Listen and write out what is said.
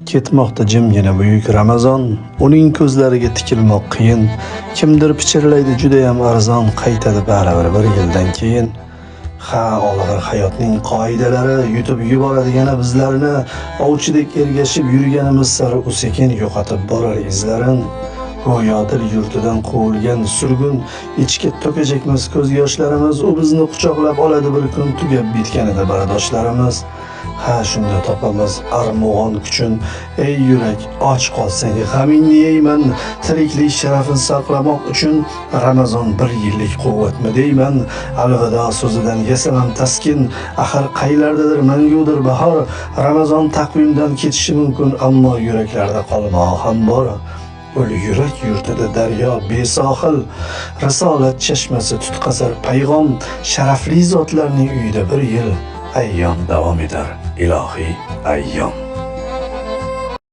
Ketmoqda jimgina buyuk Ramazon, uning ko'zlariga tikilmoq qiyin. Kimdir pichirlaydi judayam arzon, qaytadi baribir bir yildan keyin. Ha, olg'ir hayotning qoidalari yutib yuboradi yana bizlarni. Ovchidek ergashib yurganimiz sari u sekin yo'qotib borar izlarin. Go'yo dil yurtidan quvilgan surgun, ichga to'kajakmiz ko'z yoshlarimiz. U bizni quchoqlab oladi bir kun tugab bitganida bardoshlarimiz. Ha, shunda topamiz armug'on kuchun. Ey yurak, och qolsang g'amingni yeyman. Tiriklik sharafin saqlamoq uchun Ramazon bir yillik quvvatmi deyman. Alvido so'zidan yasamam taskin, axir qaylardadir mangudir bahor. Ramazon taqvimdan ketishi mumkin, ammo yuraklarda qolmog'i ham bor. O'l yurak yurtida daryo besohil, risolat chashmasi tutqazar payg'om. Sharafli zotlarning uyida bir yil ayyom davom etar ilohiy ayyom.